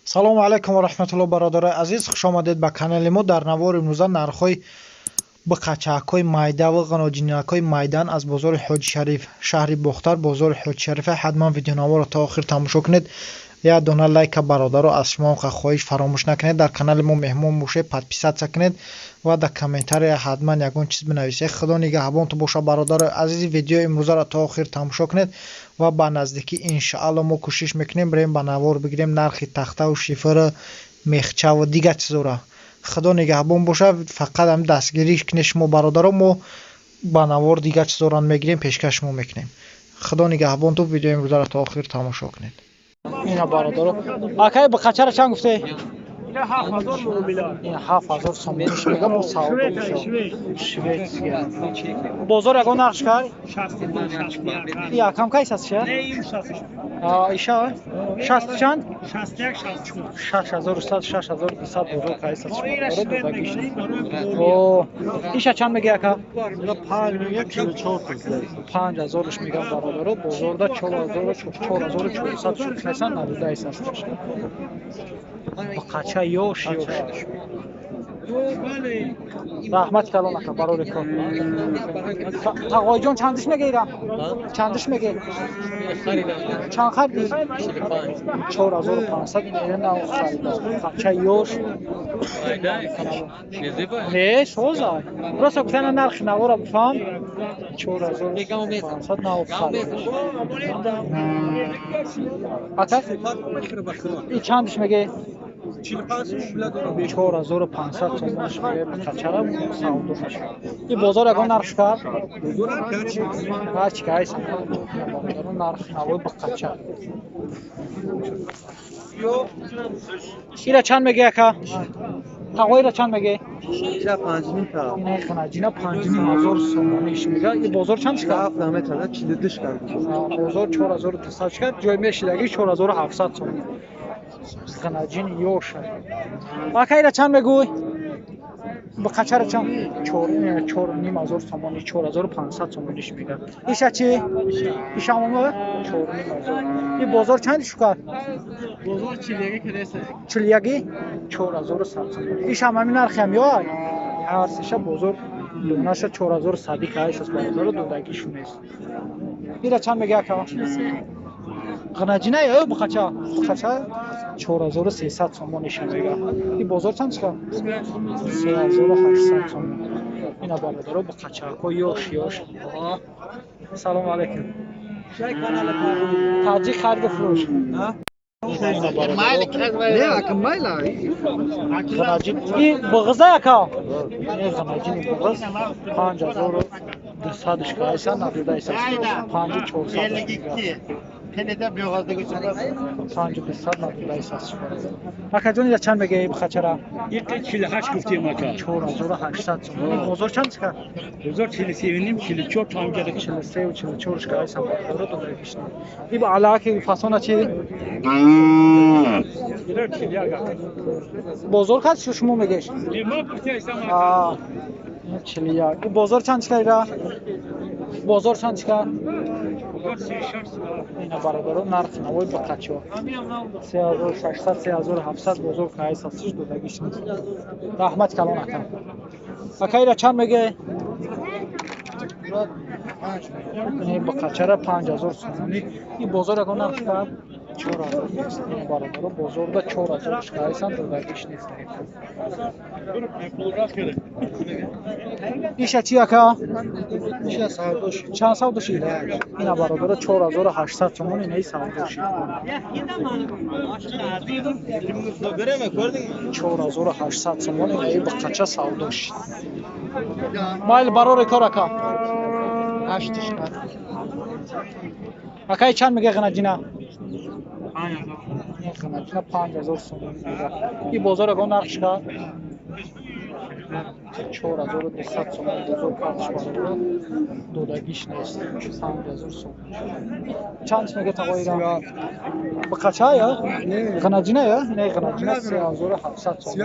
Салому алайкум ва раҳматулло, бародарои азиз, хушомадед ба канали мо. Дар навори имрӯза нархҳои биқачакҳои майдаву ғаноҷинакҳои майдан аз бозори Ҳоҷи Шариф, шаҳри Бохтар, бозори Ҳоҷи Шарифа. Ҳатман видеонаворро то охир тамошо кунед. Як дона лайка, бародаро, аз шумо хоҳиш, фаромӯш накунед. Дар канали мо меҳмон бошед, подписаться кунед ва дар комментария ҳатман ягон чиз бинависед. Худо нигаҳбонтон боша, бародарои азизи. Видеои имрӯзаро то охир тамошо кунед ва ба наздикӣ, иншаалло, мо кӯшиш мекунем, бирем, ба навор бигирем нархи тахтаву шиферу мехчаву дигар чизора. Худо нигаҳбон боша. Фақат ҳам дастгирӣ кунед шумо, бародаро, мо ба навор дигар чизоро мегирем, пешкаш шумо мекунем. Худо нигаҳбонтон, видеои имрӯзаро то охир тамошо кунед. Ина, бародаро, акай, биқачара чанд гуфте? Ин 7000 сомониш мега, бо савдо. Шведская. Бозор ягон нарх кард? Якам кайс аст ша? Иша шаст чанд? 6100, 6200 бозор кайс аст, додагиш. Иша чанд мега, яка? 5000-ш мегам, бародаро, бозорда 4400 шуд, надодаис аст. Қача ёш ёш. Раҳмати калон, ака, барори кор. Тағоиҷон, чандиш мегирам? Чандиш меге? Чанд харди? 4500. Нав харида, қача ёш. Не, соза, просто гуфтана нархи навора бифаҳм. 4500 нав харида. Ака, и чандиш меге? 4500 сомониш меге, қачара савдо мешавад. И бозор ягон нарх кард? Ҳарчи кайс, нархи навои биқача. Ира чанд меге, ака? Тағоира чанд меге? Ира 5,5 та. Ина ғанаҷина 5500 сомониш мега. И бозор чанд шикар? Ҳафт наметана, 42 шикар. Бозор 4300 шикар, ҷои мешидаги 4700 сомон. Ғанаҷин ёша. Ака, ира чанд мегӯй? Биқачара чанд? 4500 сомонӣ, 4500 сомониш мега. Иша чӣ? Ишамома 4500. И бозор чанд шукар? Бозор 41 креса. 41, 4100 сомонӣ. Ишам ҳамин нархиам ё ҳар сеша бозор донаша 4100 кайсас, бародаро, додагишу нест. Ира чанд мега, ака? Ғанаҷина ё буқача? Буқача 4300 сомониша мега. И бозор чанд шикар? 3800 сомон. Ина, бародаро, буқачако ёш ёш. Салому алайкум. Таҷик хариду фурӯш. Не, ака, майла. Ғанаҷин и буғиза, яка? Не, ғанаҷини буғиз 5200 шикайса, надодаиса, 5400. 5200 надодаиса. Акаҷон, ира чанд мегӯи бухачара? Иқи 48 гуфтем, ака. 4800 сомон. Бозор чанд шика? Бозор 43,5, 44 там герек. 43 44 шикайса, бародаро, додагишна. И ба алаки фасона чи? Ира 41, ака. Бозор кад шумо мегеш? Ма гуфтем, ака. 41. Бозор чанд шика ира? Бозор чанд шика? Бозор 36. Ина, бародаро, нархи навои бақачо 3600, 3700 бозор кайса сиш, додагиш нест. Раҳмат калон, ака. Ака, ира чанд меге? Бақачара 5000 сомонӣ. И бозор ягон нарх кард? 4000. Бародаро, бозорда 4000 шикайсан, додагиш нест. Иша чи, ака? Иша савдоши. Чанд савдоши? Ина, бародаро, 4800 сомон инаи савдоши. 4800 сомон инаи биқача савдоши. Майл, барори кор, ака. Ҳаштиш. Акай, чанд мега ғанаҷина? Ғанаҷина 5000 сомон мега. И бозор ягон нарх шикар? 4200 сомон бозор кардиш бародаро, додагиш нест. 5000 сомон. Чанд мега тағоира? Бақача я? Ғанаҷина я? Не, ғанаҷина 3700 сомон.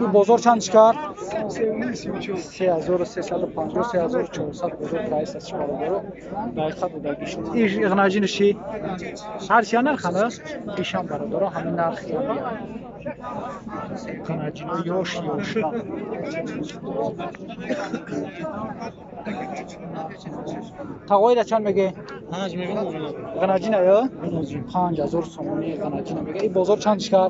Ин бозор чанд шикар? 3350, 3400 бозор прайс аст бародаро. Дақиқа додагиш нест. Иш ғанаҷини ши? Ҳар чи нархана? Ишам бародаро ҳамин нархи ҳамин. Ғанаҷино ёш ёшна. Тағоира чанд меге? 5 мегӯям. Ғанаҷина ё? 5000 сомонӣ ғанаҷина меге. Ин бозор чанд шикар?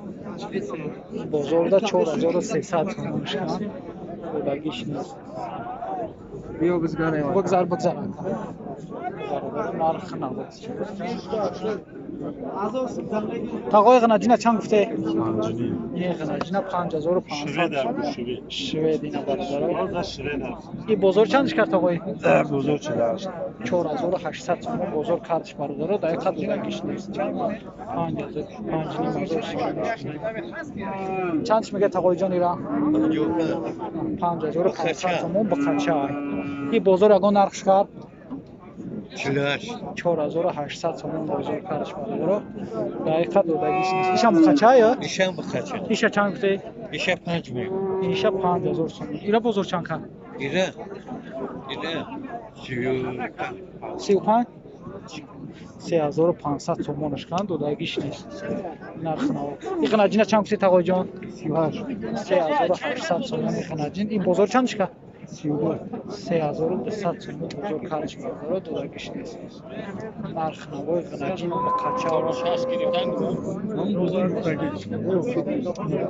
Бозорда 4300 сомон шикар. Додагиш нест. Биё бизгаре. Бигзар, бигзар. Бародаро нарх набуд. Тағои ғанаҷина чанд гуфте? Ин ғанаҷина 5500 сомон. Швед ина бародаро. Ин бозор чанд шикар тағои? Бозор 48. 4800 сомон бозор кардиш бародаро, дақиқа додагиш нест. 5000, 5500 сомон. Чанд мега тағоиҷон ира? 5500 сомон бақача. Ин бозор ягон нарх шикар? 48. 4800 сомон бозор кардиш бародаро, дақиқа додагиш нест. Ишам бақача ё? Ишам бақача. Иша чанд гуфте? Иша 5 мегӯям. Иша 5000 сомон. Ира бозор чанд кар? Ира. Ира. 35. 35? 3500 сомонаш кан, додагиш нест. Нарх наво. Ин ғанаҷина чанд гуфти тағоиҷон? 38. 3800 сомон ин ғанаҷин. Ин бозор чанд шика? 32. 3200 сомон бозор кардиш бародаро, додагиш нест. Нарх навои ғанаҷин бақача.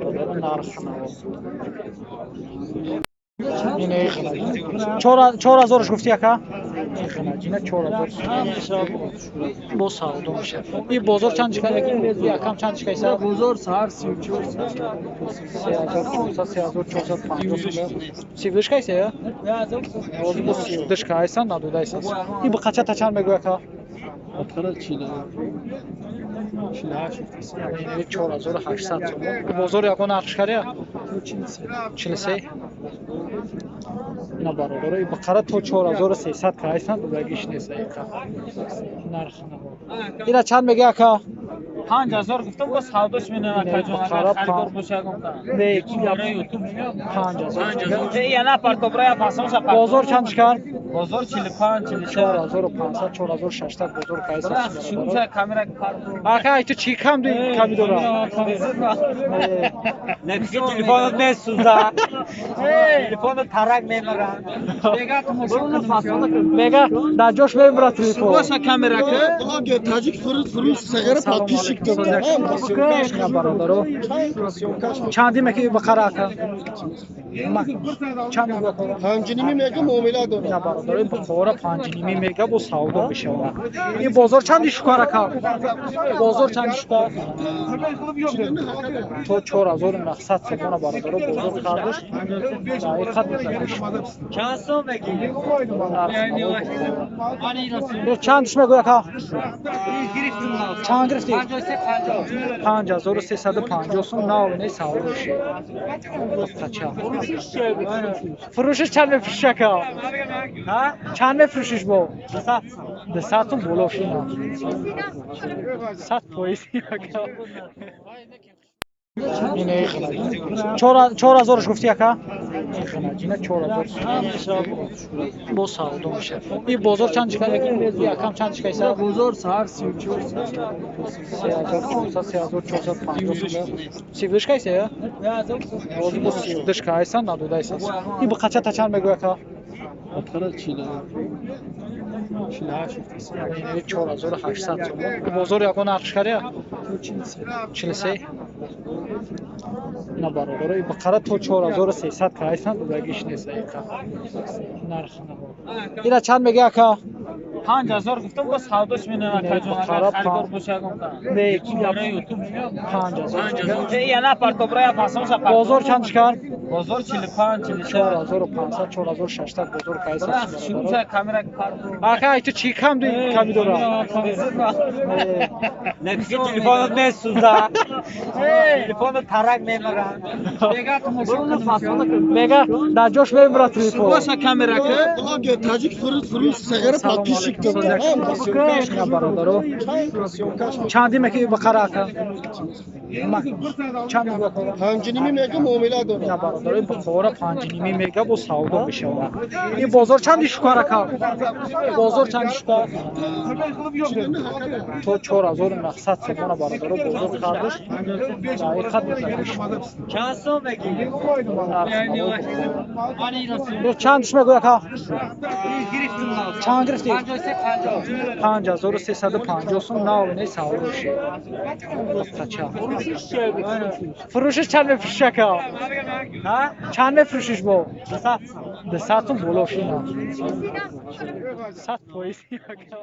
Бародаро нарх наво. Ин 4000-ш гуфти яка? Ин ғанаҷина 4000 сомон. Бо савдо мешавад. Ин бозор чанд шика? Якам чанд шика иса? Бозор саҳар 34. 3400, 3450 сомон. 32 шка иса я? Ҳозир бо 32 шка айсан, надода айсан. Ин бақача та чанд мегӯя ка? Атқара 40. 48. 4800 сомон. Бозор ягон нарх шикария? 43. Ина бародаро, ин бақара то 4300 кайсан, додагиш нест аиқа. Нарх наво. Ина чанд мега ака? 5000 гуфтам, боз савдош менам акаҷон, агар харидор боша ягон кам. Не, Ютуб 5000. Я на партобра я пасамша. Бозор чанд шикар? Бозор 45, 46. 4500, 4600 бозор кайсан. Шурӯъ камера. Ака, ай ту чӣ кам ди камидора? Не, телефонот месӯза. Телефонот тарак мемара. Мега, дар ҷош мемурад телефон. Боша камера ки. Таҷик фурӯш фурӯш сагара подписчик дорад. На бародаро. Чанди меки бақара ака? Чанд мега? Панҷними мега муомила дорад. На бародаро, ин бақора панҷними мега бо савдо мешавад. Ин бозор чанди шукар ака? Бозор чанди шукар? То 4900 сомона бародаро бозор кардаш. Дақиқа додагиш. Чанд сом мегӣ? Чанд мегӯй ака? Чанд гирифтӣ? 5350 сом нав не савдо шид. Қача. Фурӯшиш чанд мефурӯшиш ака? Чанд мефурӯшиш бо? 200 сом боло шина. 100 фоиз ака. 4000-ш гуфти ака? Ин ғанаҷина 4000 сомон. Бо савдо мешавад. Ин бозор чанд шика? Якам чанд шика иса? Бозор саҳар 34. 3400, 3450 сомон. 32 шка иса я? Ҳозир бо 32 шка айсан, надода айсан. Ин бақача та чанд мегӯя ака? Атқара 40. 48. 4800 сомон. Бозор ягон нарх шикария? 43. На бародаро, ин бақара то 4300 кайсан, додагиш нест аиқа. Нарх наво. Ина чанд мега ака? 5000 гуфтам, боз савдош менам акаҷон, агар харидор боша ягон кам. Не, 5000. Я на партобра я пасамша. Бозор чанд шикар? Бозор 45, 46. 4500, 4600 бозор кайсан. Шурӯъ камера. Ака, ай ту чӣ кам ди камидора? Не, телефонот месӯза. Телефону тарак мемарам. Мега дар ҷош мемурад телефон. Боша камера ки. Блогер таҷик фурӯш фурӯш сағира подписчик На, бародаро, чанди меки бақара, ака? Чанд мегӯяд? 5,5 мега, муомила На, дорад. Бародаро, ин бухора 5,5 мега, бо савдо мешавад. Ин бозор чанди шукар, ака? Бозор чанди шукар? То 4900 сомона, бародаро, бозор кардаш. Ҳақиқат. Чанд сом мегӣ? Чандш мегӯяд, ака? Чанд гирифтӣ? 5350 сом нав не савдо мешавад. Қача фурӯшиш? Чанд мефурӯшиш, ака? Чанд мефурӯшиш? Бо 200 сом боло шина, 100%, ака.